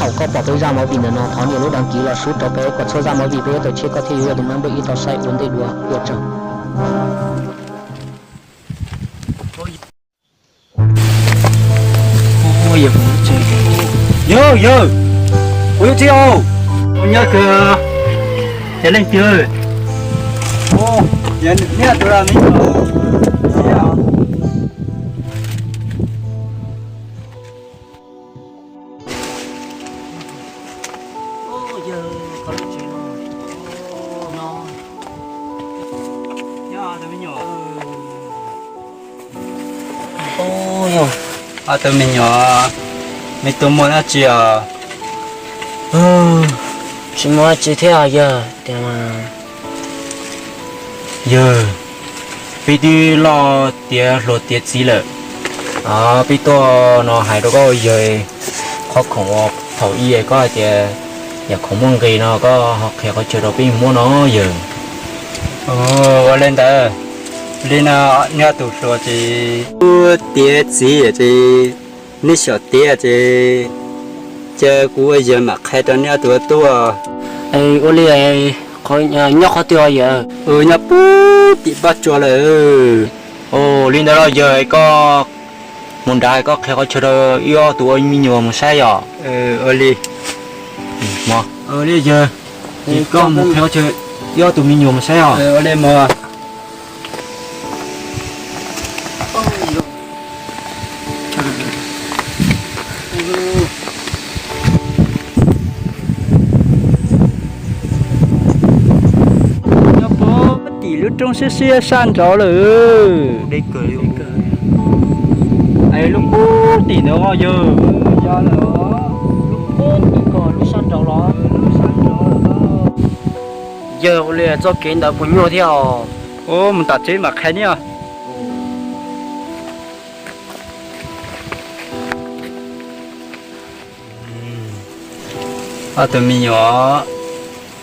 Thaum koj pom peb zaj movie ntawm no thov nias lub đăng ký los sub rau peb kom txhua zaj movie peb yuav tau tshiab koj thiaj yuav yog tus number ib tau saib ua ntej dua, ua tsaug. Yawg, yawg, kuv yuav txiv os. Kuv nyob kawg, ces leej twg? Neb tus me nyuam. Ob tug me nyuam, me tub muaj dab tsi os? Tsis muaj dab tsi thiab yawg, tias mas yawg, peb twb loj tiav hluas tiav txiv lawm. Peb tuaj no hais rau koj yawg, qhov khoom uas thaum ub koj hais tias yam khoom muaj nqis no koj ho qhia qhov chaw rau peb muab no yawg. Ua li ntawd, li no neb ob tug hluas ces tiav txiv ces neb xyom tiav ces cia kuv ua yawg mam qhia rau neb ob tug tuaj. Ua li, nyob qhov twg yawg? Nyob puag tim Paj Tsua lawm. Li ntawd los yawg, koj mus nrad koj qhia qhov chaw rau wb ob tug ua me nyuam mus saib yom. Ua li, yawg, koj mus qhia qhov chaw wb ob tug me nyuam mus saib os. Nyob puag tim lub roob siab siab sab nraud lawm. Lub puag tim ntawd yawg. Yawg, ua li txoj kev ntawd puas nyuaj thiab os? Mus tom tsev mam qhia neb. Ob tug me nyuam,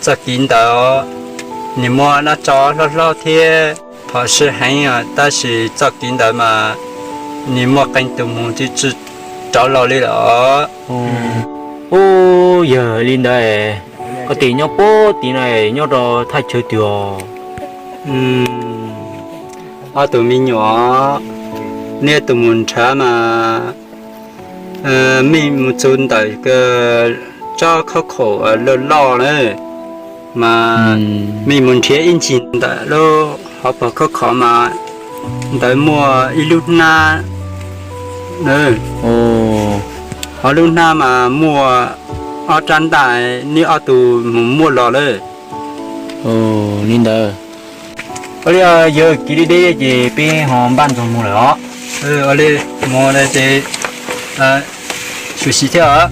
txoj kev ntawd nws muaj nab tso hlob hlob thiab phom sij heev, tab sis txoj kev ntawd mas nws muaj qee tus mus tsis tsis rov los li lawm. Ub, yawg, li ntawd koj tias nyob puag tid no nyob rau thaj chaw twg os? Ob tug me nyuam, nej tus mus nrhav mas mej mus txug ntawm tsob khaub khaum loj loj na, mas mej mus nrhiav ib ncig ntawm lub hauv paus khaub khaum mas ntawd muaj ib lub hnab, hauv lub hnab mas muaj ob rab ntaj, neb ob tug mus muab los lawm. Li ntawd, ua li yawg, kev deb deb ces peb ho npaj ntxoog mus lawm os. Ua li, mus ces xyuam xim thiab os.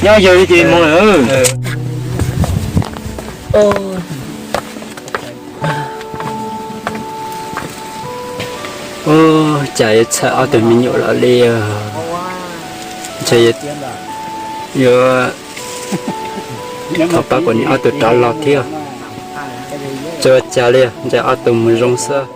Nyob yawg li ces mus lawm. Ub, cas yuav txhawj ob tug me nyuam los li, ntshe yuav thov pab kom nws ob tug rov los thiab. Tsuas cas li, ntshe ob tug mus zoo xwb.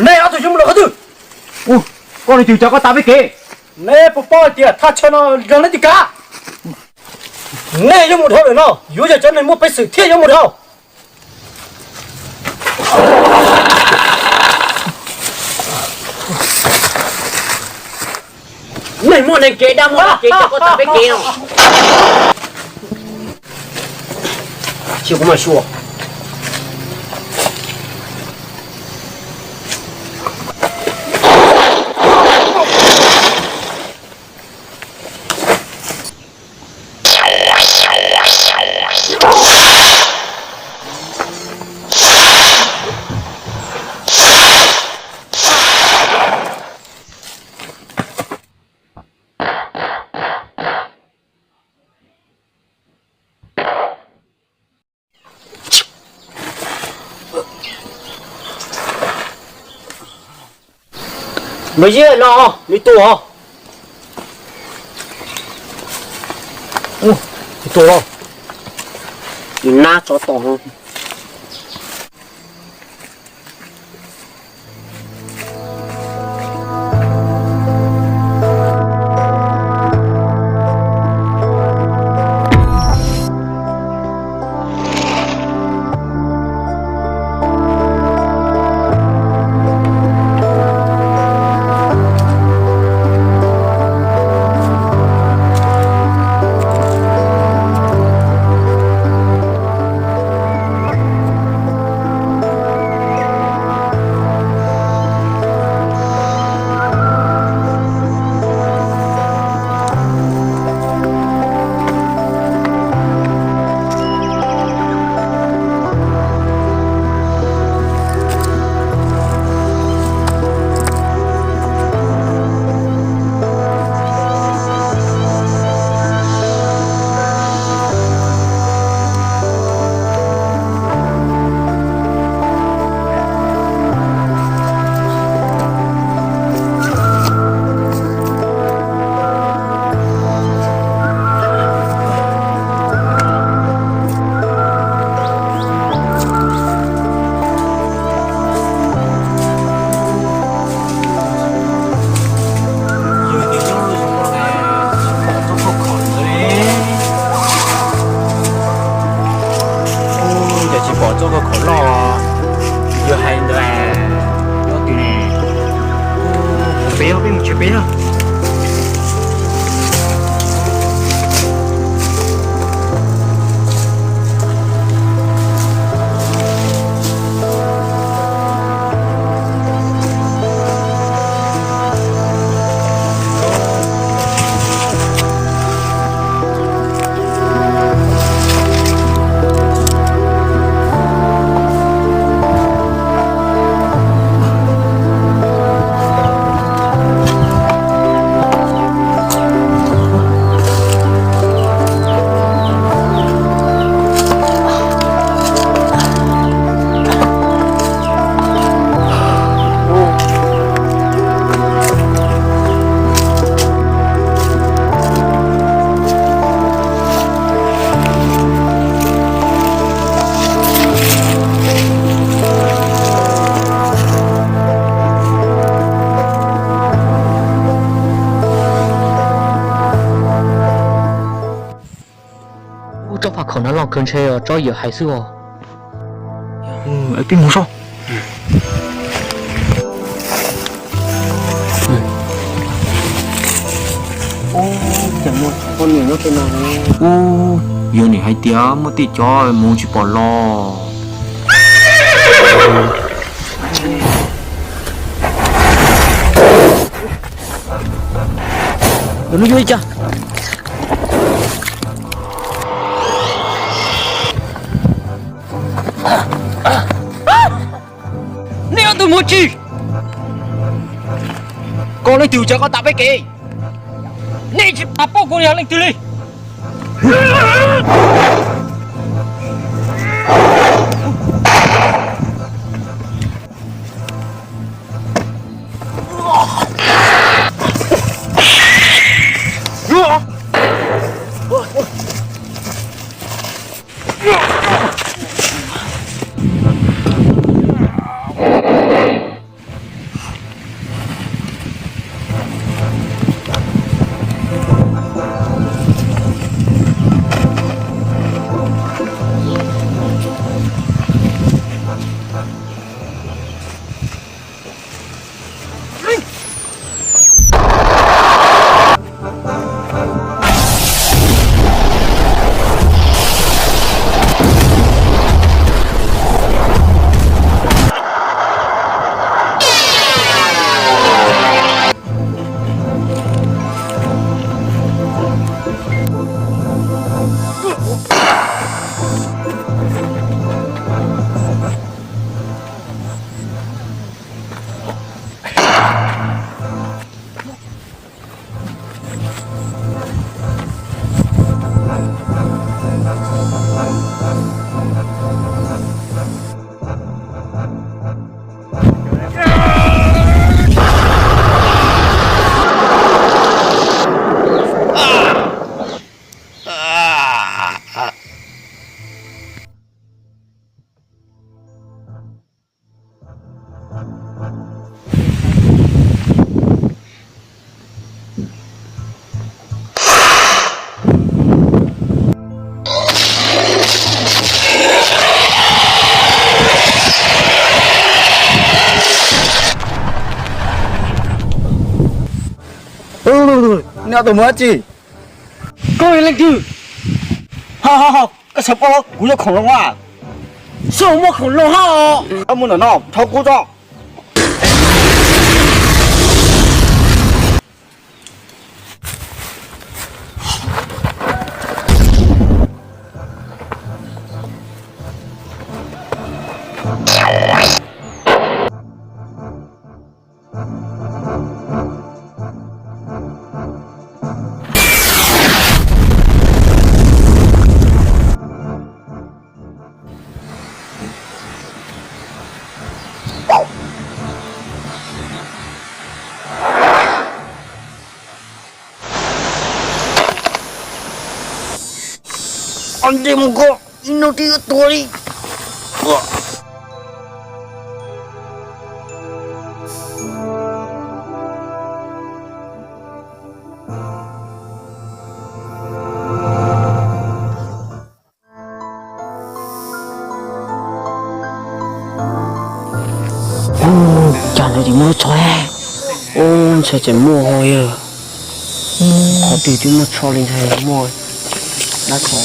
Nej ob tug yuav mus lawm qhov twg? Koj leej twg coj koj tas peb kev? Neb puas paub hais tias thaj chaw no yog leej twg kav? Nej yuav mus dhau lawm no, yuav yog cov neeg muaj peev xwm thiaj yuav mus dhau. Neeg muaj neeg kev, dab muaj dab kev, coj koj tawm peb kev no. Tsis, kuv mam sua. Npawg Yias los, nws tuaj. Nws tuaj los, nws nab tsov tom no. Yog tias nyob rau zoo no ne, tsis pom txoj khaub khom ntawd li. Ub, cas tsis pom txoj khaub khom loj yawg hais ntawd, nyob twg ne? Mus pem, peb mus tsev pem. Ub, tsob phaj khaum no loj kawg, ntshe yog tsob yawm hais xwb os. Peb mus so. Ub, yog nim hais tias muaj tej cov mus tsis pom los. Lub yuav li cas? Nej ob tug muaj tsis, koj leej twg tsa koj tawm peb kev? Nej tsis paub kuv yog leej twg li. Nyob tus mus dab tsi? Koj yog leej twg? Ho ho ho, koj sawv paub kuv yog khoom loo a. Xub muaj khoom loo hab os. Koj mus ntawm no, thov kuv tso. Ua ntej mus koj, ib hnub twb yuav tuag li. Cas ntawd tsis muaj lub tsho. Ub, ntshai tseem muaj ho yog. Qhov twg twb muaj tsho li ntshai muaj dab tsho.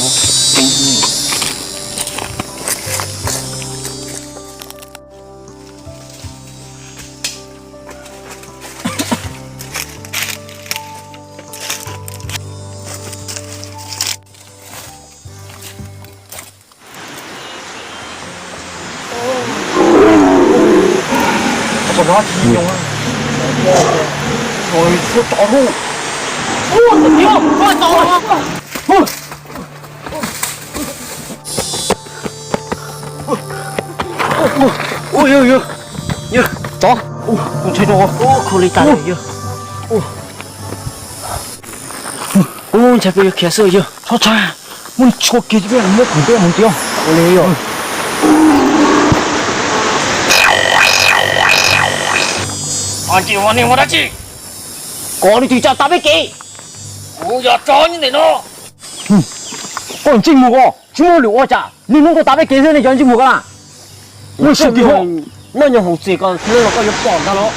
Ua yog, yog, yog tsov. Ntshai rau, ua khaus li tas yog. Ub, ntshai peb yuav khiav xwb yog. Txhob txhawj, muab nws tshuaj kiag, muab khoom teb mus tiag. Ua li yog. Ua ntej ua ntej ua dab tsi? Koj leej twg tsa tas peb kev? Kuv yog tsov nyob ntawm no. Koj ntsej muag ko, tsis muaj lwm ua cas, niaj hnub tuaj tas peb kev xwb nej cov ntsej muag ko na. Muaj ib tug kis hauv, noj nyob hauv tsev ko xwb los koj yuav pom ntag los.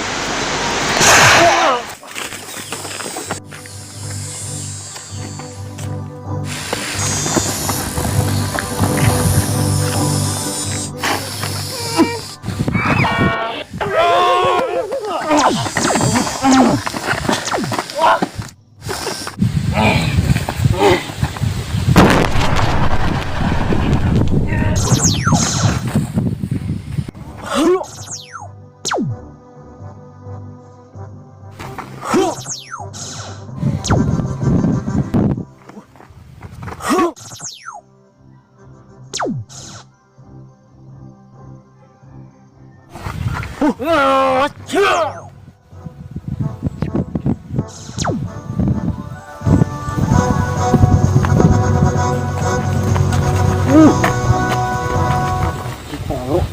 Tsis pom lawm,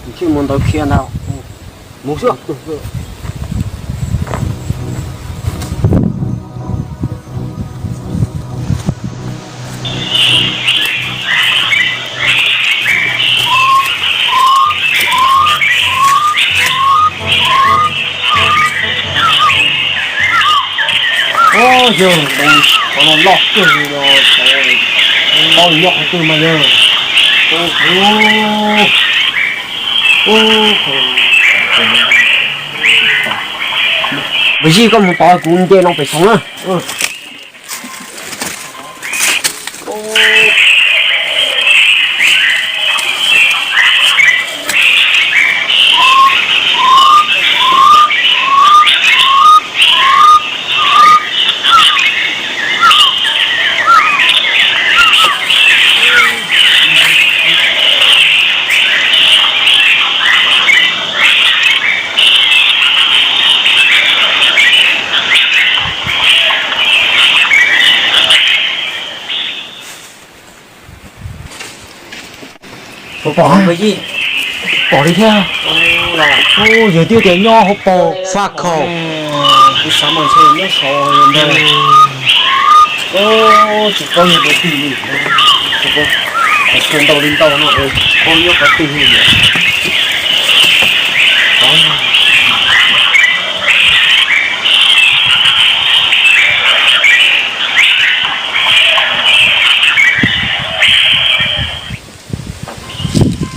ntshe mus ntawd khiav ntag. Mus xwb. Yog, qhov no loj kawg li os, tau nyob qhov twg mas yog. Npawg Yij, koj mus tod, kuv nce no pem tsoov na. Puas pom? Pom li thiab. Yog twb tias nyob hauv paus faj khaum. Kuv xav mas ntshe nyob saud ntag. Tsis paub yog qhov twg li. Tsuas ntau li ntau no, tsis paub nyob qhov twg li.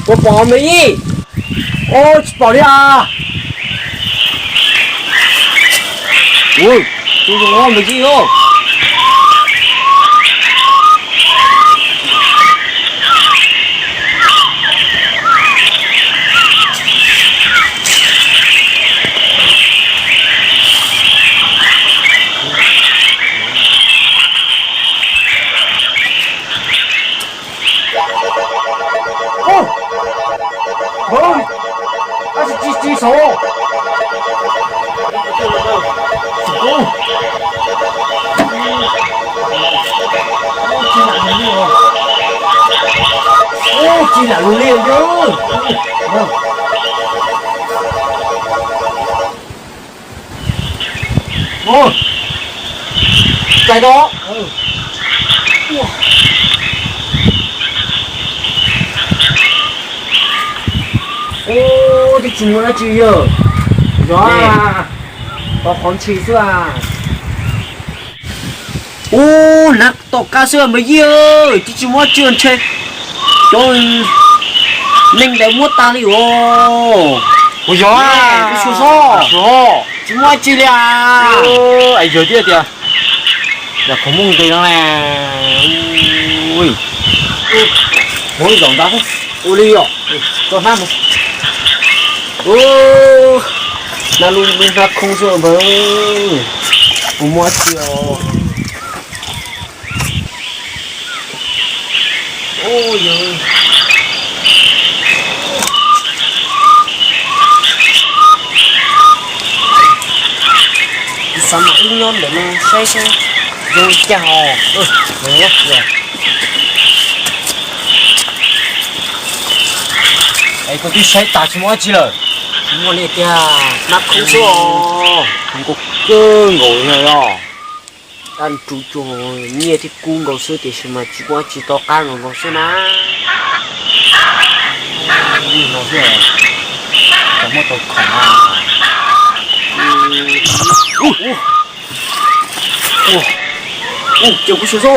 Puas pom me yij? Ua tsis pom li as. Ua, tus zoo me yij os. Ub, tab sis tsis tsis saud. Ub, tsis lam lug li yog. Ua, txais tau. Ub, twb tsis muaj dab tsi yog. Yog, tau qhov ntshis xwb as. Ub, hnav tom qab xwb me yij, twb tsis muaj dab tsi ntshe cov neeg ntawd muab tag li os. Ua yog, kuv xyuas xwb, tsis muaj dab tsi li as. Yog tiag tias yam khoom muaj nqis no ne. Ui, muab zaum ntawd ua li yom, tso hnab mus. Hnab lub hnab khoob xwb npawg, kuv muab dab tsi os. Kuv xav mam wb nyob ntawm no saib saib zoo li cas os. Es koj twb saib tas tsis muaj dab tsi lawm. Tsis muaj li tiag, hnab khoob xwb os. Khoob kawg nkaus li os. Dab ntub tsuag, nyiaj thiab kub nkaus xwb tiam sis mas tsis muaj dab tsi, tom qab nkaus nkaus xwb na. Li no xwb, tsis muaj tau khoom na. Ua, ua, ces kuv xyuas xwb.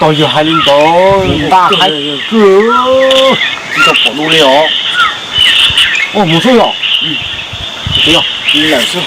Tau yog hais li ntawd, ntaj haib kawg, tsis tau pom dua li os. Mus xwb yom. Lawm xwb.